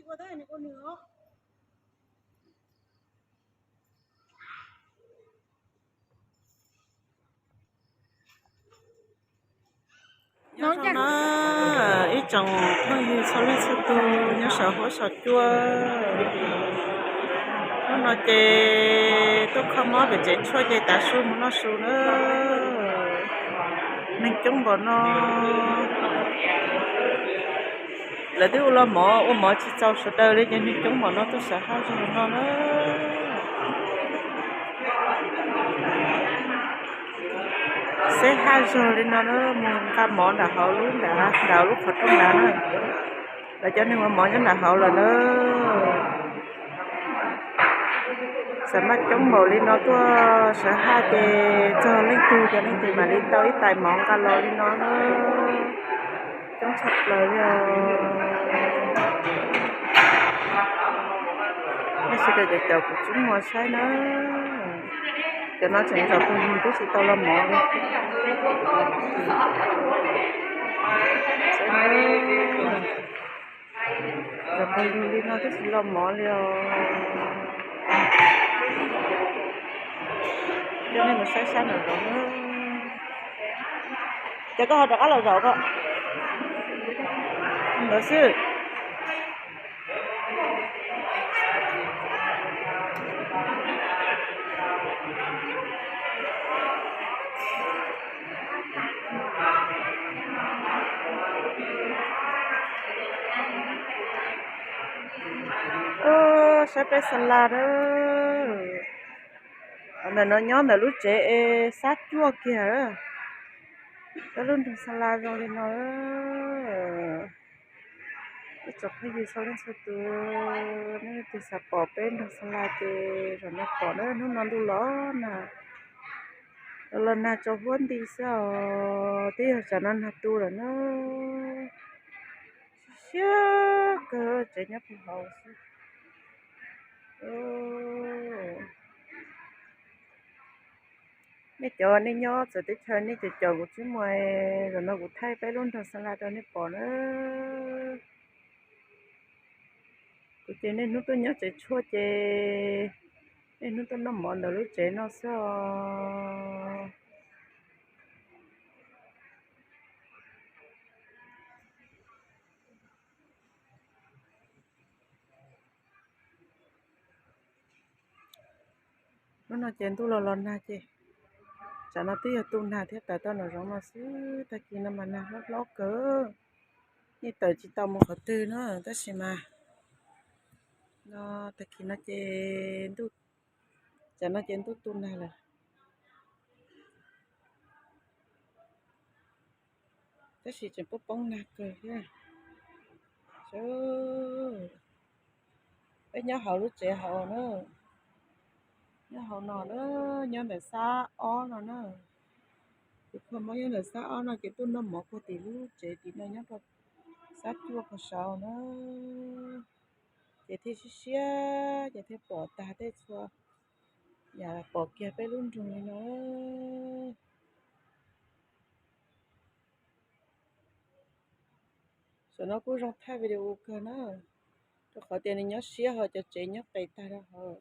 Nyob zoo na ib tsoom phooj ywg txhua leej txhua tus nyob saum huab saum cua. Hnub no ces tuaj kho mob pem tsev tshuaj ces tav su mus noj su na. Neeg coob npaum no. Lawv twb ua los mov ua mov tsis txaus sawv daws li ces neeg coob npaum no tuaj sawv haj zog no na. Seb haj zog li no na, mus nqa mov nram hauv lub nrad, nram lub qhov rooj nrad na. Lawv cov neeg ua mov nyob nram hauv lawm na. Xav mas coob npaum li no tuaj sawv haj ces txog leej twg ces leej twg mam li tau ib tais mov nqa los li no na. Coob tshaj plaws li os. Nej sawv daws caum caum kuv tsub muag saib na. Cov no tseem zaum kawg nws twb tsis tau los mov li. Zaum kawg nws li no twb tsis los mov li os. Coj nej mus saib sab nram zoov. Ces koj ho rov qab los zaum ko. Ntawd xwb. Saib peb xa las na. Ntawm no nyob ntawm lub tsev es xab cuaj kiag. Peb lub nroog xa las zoo li no. Ib tsoom phooj ywg txhua leej txhua tus, nej leej twg xav pom peb nroog xa las ces zaum no pom na, hnub no ntuj los nag. Los nag tsaus huab nti xwb os, twb yog tsam no nag tu lawm na. Siab kawg, tsev nyob puag hauv xwb. Nej cov nej nyob txawv teb chaws nej caum caum kuv tsub muag, zaum no kuv thaij peb lub nroog xa las rau nej pom na. Kuv ces niaj hnub tuaj nyob tsev tshuaj ces niaj hnub tuaj noj mov ntawm lub tsev no xwb os. Hnub no ces ntuj los los nag ces, tsam no twb yog tu nag thiab tawm tau nram zoov no xwb, tag kis no mas nag hlob hlob kawg. Yeej tawm tsis tau mus qhov twg na, tab sis mas no tag kis no ces ntuj, tsam no ces ntuj tu nag lawm. Tab sis tseem poob poob nag kawg thiab. Peb nyob hauv lub tsev hauv na, nyob hauv no na, nyob ntawm xab ob no na. Kuv kho mob nyob ntawm xab ob no ces tuaj noj mov puag tim lub tsev tim no nyob rau xab cuaj puag saud na. Ces thiaj siab siab ces thiaj pom tag tej txhua yam, pom kiag peb lub nroog li no. Saum no kuj zoo thaij video kawg na, rau qhov tias nws nyob siab ho cov tsev nyob qes tag rau hauv.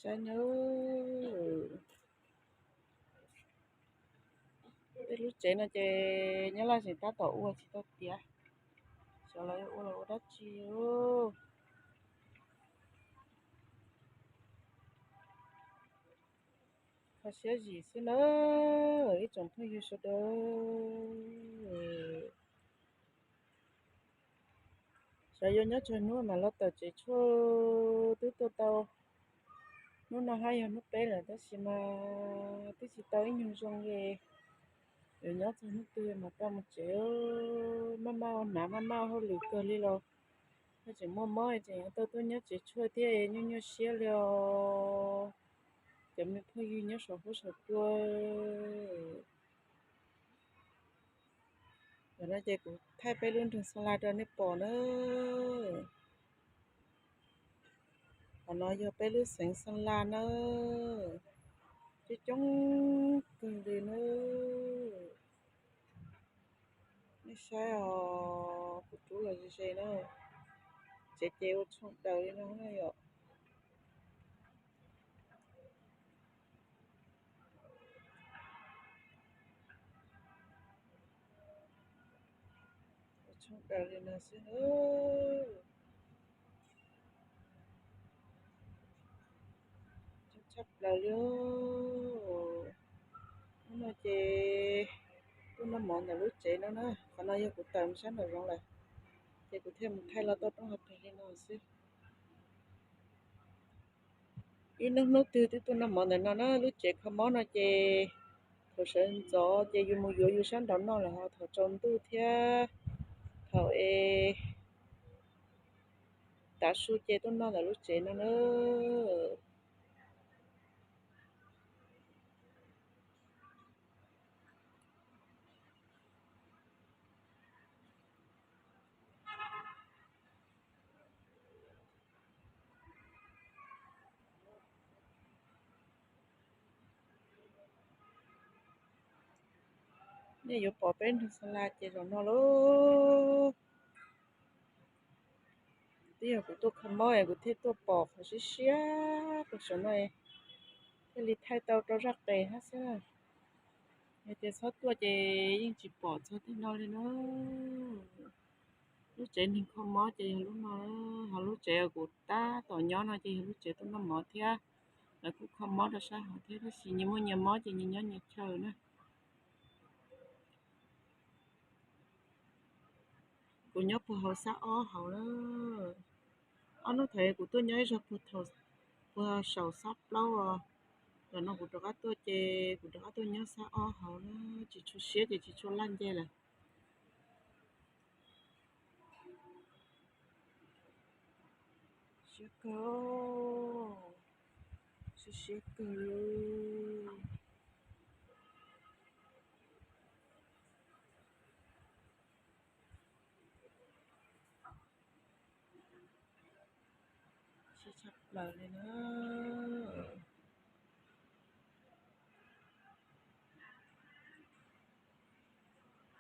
Saib nawb, tej lub tsev no ces nyob laj tseem tab tom ua tsis tau tiav, xyov lawv ua los ua dab tsi. Kho siab zim xwb na ib tsoom phooj ywg sawv daws. Xyov yuav nyob tsawg hnub mam los tawm tsev tshuaj, twb tuaj tau hnub no hab yog hnub peb lawm tab sis mas twb tsis tau ib nyuag zoo li. Yuav nyob txog hnub twg mam tau mus tsev, maj maj ua hnav maj maj ua hauj lwm kawg li los, tseem muaj mob tseem yuav tau tuaj nyob tsev tshuaj thiab, nyuaj nyuaj siab li os cov me phooj ywg nyob saum huab saum cua. Tam no ces kuv thaij peb lub nroog Xa La rau nej pom na. Qhov no yog peb lub xeev Xa La na. Coob coob kawg li na. Nej saib os, kuv rub los ze ze na. Tsev ces ua tshooj daws li no na yom. Ua tshooj daws li no xwb na. Coob tshaj plaws li. Hnub no ces tuaj noj mov ntawm lub tsev no na, qhov no yog kuv tawm mus sab nraum zoov lawm, ces kuv thiaj mus thaij los tau roob hav pem li no xwb. Ib hnub hnub twg twb tuaj noj mov ntawm no na, lub tsev kho mob no ces thaum sawv ntxov ces yus mus yuav yus sab nraud noj lawm, ho thaum tsaus ntuj thiab thaum es tav su ces tuaj noj ntawm lub tsev no na. Nej yuav pom peb nroog xa la ces zaum no lauj. Twb yog kuv tuaj kho mob es kuv thiaj tuaj pom qhov siab siab rau saum no, thiaj li thaij tau rau zaj qes hab xwb. Yog tias txhob tuaj ces yeej tsis pom txog tej no li na. Lub tsev neeg kho mob ces yog lub no, ho lub tsev uas kuv tab tom nyob no ces yog lub tsev tuaj noj mov thiab, lawv kuj kho mob rau sab hauv thiab, tab sis nyias muaj nyias mob ces nyias nyob nyias chaw na. Kuv nyob puag hauv xab ob hauv na. Ob hnub thaum kuv tuaj nyob ib zog puag saum xab plaub os. Zaum no kuv rov qab tuaj ces kuv rov qab tuaj nyob xab ob hauv na, tsis tshua siab ces tsis tshua laj nce lawm. Siab kawg, siab siab kawg li. Siab tshaj plaws li na.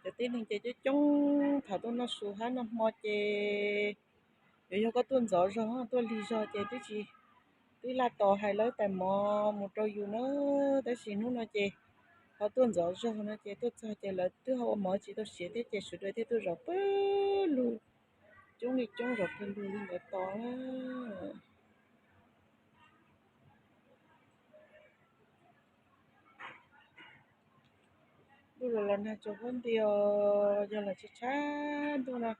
Cov tib neeg ces coob coob thaum tuaj noj su hab noj hmo ces yuav yog koj tuaj ntxov zog tuaj lig zog ces twb tsis, twb laj tos hais lawv tais mov mus rau yus na, tab sis hnub no ces ho tuaj ntxov zog no ces tuaj txog ces lawv twb ho ua mov tsis tau siav thiab ces sawv daws thiaj tuaj zov pawg lug, coob li coob zov pawg lug li ntawd tos na. Ntuj los los nag tsaus huab nti os, yog los tsis tshab ntuj no,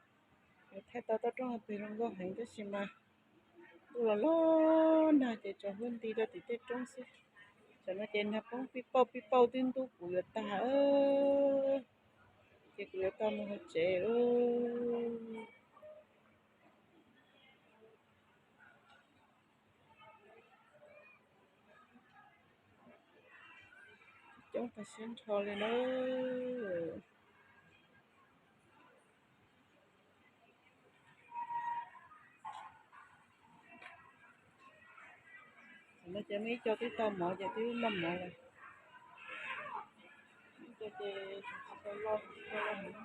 thaij tau toj roob hauv pes zoo nkauj heev tab sis mas ntuj los los nag ces tsaus huab nti rau tim tej roob xwb. Tam no ces nag poob pib pauj pib pauj twb ntub kuv yuav tag, ces kuv yuav tau mus hauv tsev. Coob tag siab nrho li na. Tam no ces muaj ib co twb tau mov ces twb noj mov lawm. Ib co ces tsis tau loj, tsis tau loj heev.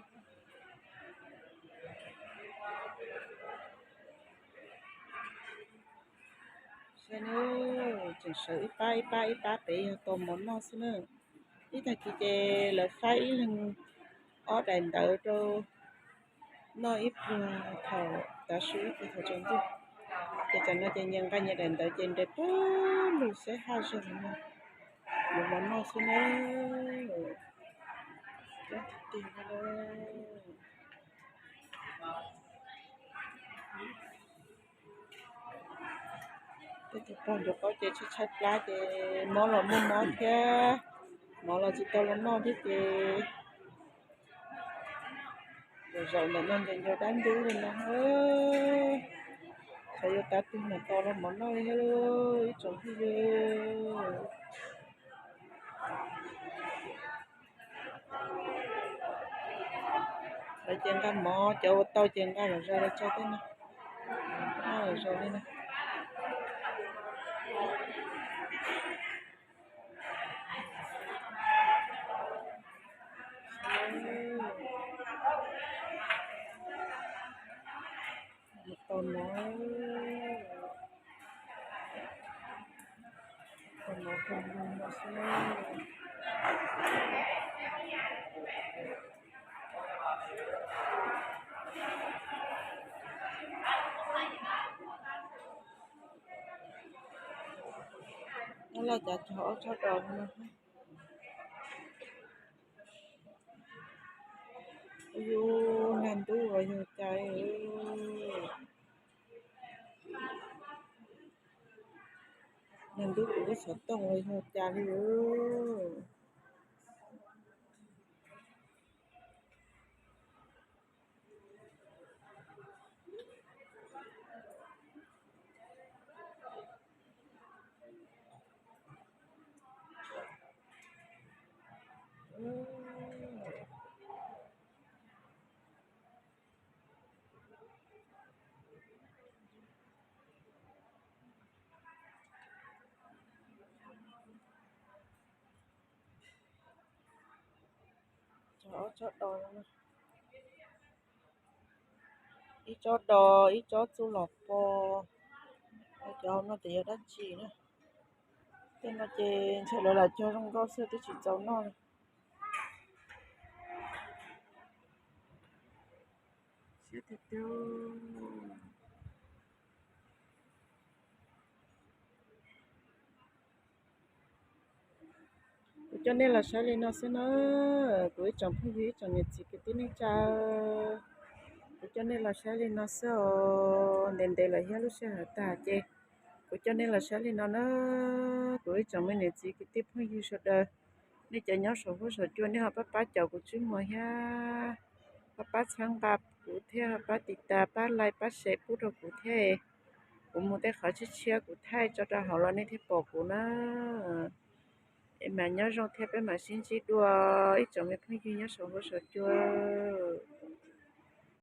Saib nawb, tseem sawv ib pab ib pab ib pab pem yog tau mov noj xwb na. Ib tag kis ces lawv faib ib leeg ob daim ntawv rau noj ib pluag thaum tav su ib pluag thaum tsaus ntuj. Ces tam no ces nyias nqa nyias daim ntawv ces nres pawg lug saib haj zog no, yuav mov noj xwb na. Coob tiag tiag li na. Tej tug pog ncov qaub ces tshaib tshaib plab ces mob los muaj mob thiab, mov los tsis tau los noj thiab ces zaum zaum ntawm no ncaws ncaws dab ntub li no. Xyov yuav tav twg mam tau los mov noj li thiab ib tsoom phooj ywg. Lawv ces nqa mov, cov ua tau ces nqa zom zaws los tso tej no, noj zom zaws li no. Mov, mov, mov xwb na. Nyob Laj Cas tso ob tsob dos no. Yus nag ntub los yog cas, nag ntub kuv lub xov tooj los yog cas li. Tso ob tsob dos, ib tsob dos ib tsob txuj lom pos. Cov no ces yog dab tsi na? Tej no ces ntshe lawv lam cog zoo nkauj xwb twb tsis txaus noj li. Siab tiag tiag. Kuv coj nej los saib li no xwb na, kuv ib tsoom phooj ywg ib tsoom niam txiv kwv tij neej tsa, kuv coj nej los saib li no xwb os. Ntev ntev lawm thiab lub sij hawm tag ces kuv coj nej los saib li no na, kuv ib tsoom me niam txiv kwv tij phooj ywg sawv daws. Nej cov nyob saum huab saum cua nej ho pab pab caum kuv tswb muag thiab, pab pab txhawb nqa kuv thiab, pab tiv tas, pab like, pab share pub rau kuv thiab. Kuv mus tej qhov tshiab tshiab kuv thaij tso rau hauv los nej thiaj pom kuv na. Es mas nyob zoo thiab peb mam sib ntsib dua ib tsoom me phooj ywg nyob saum huab saum cua.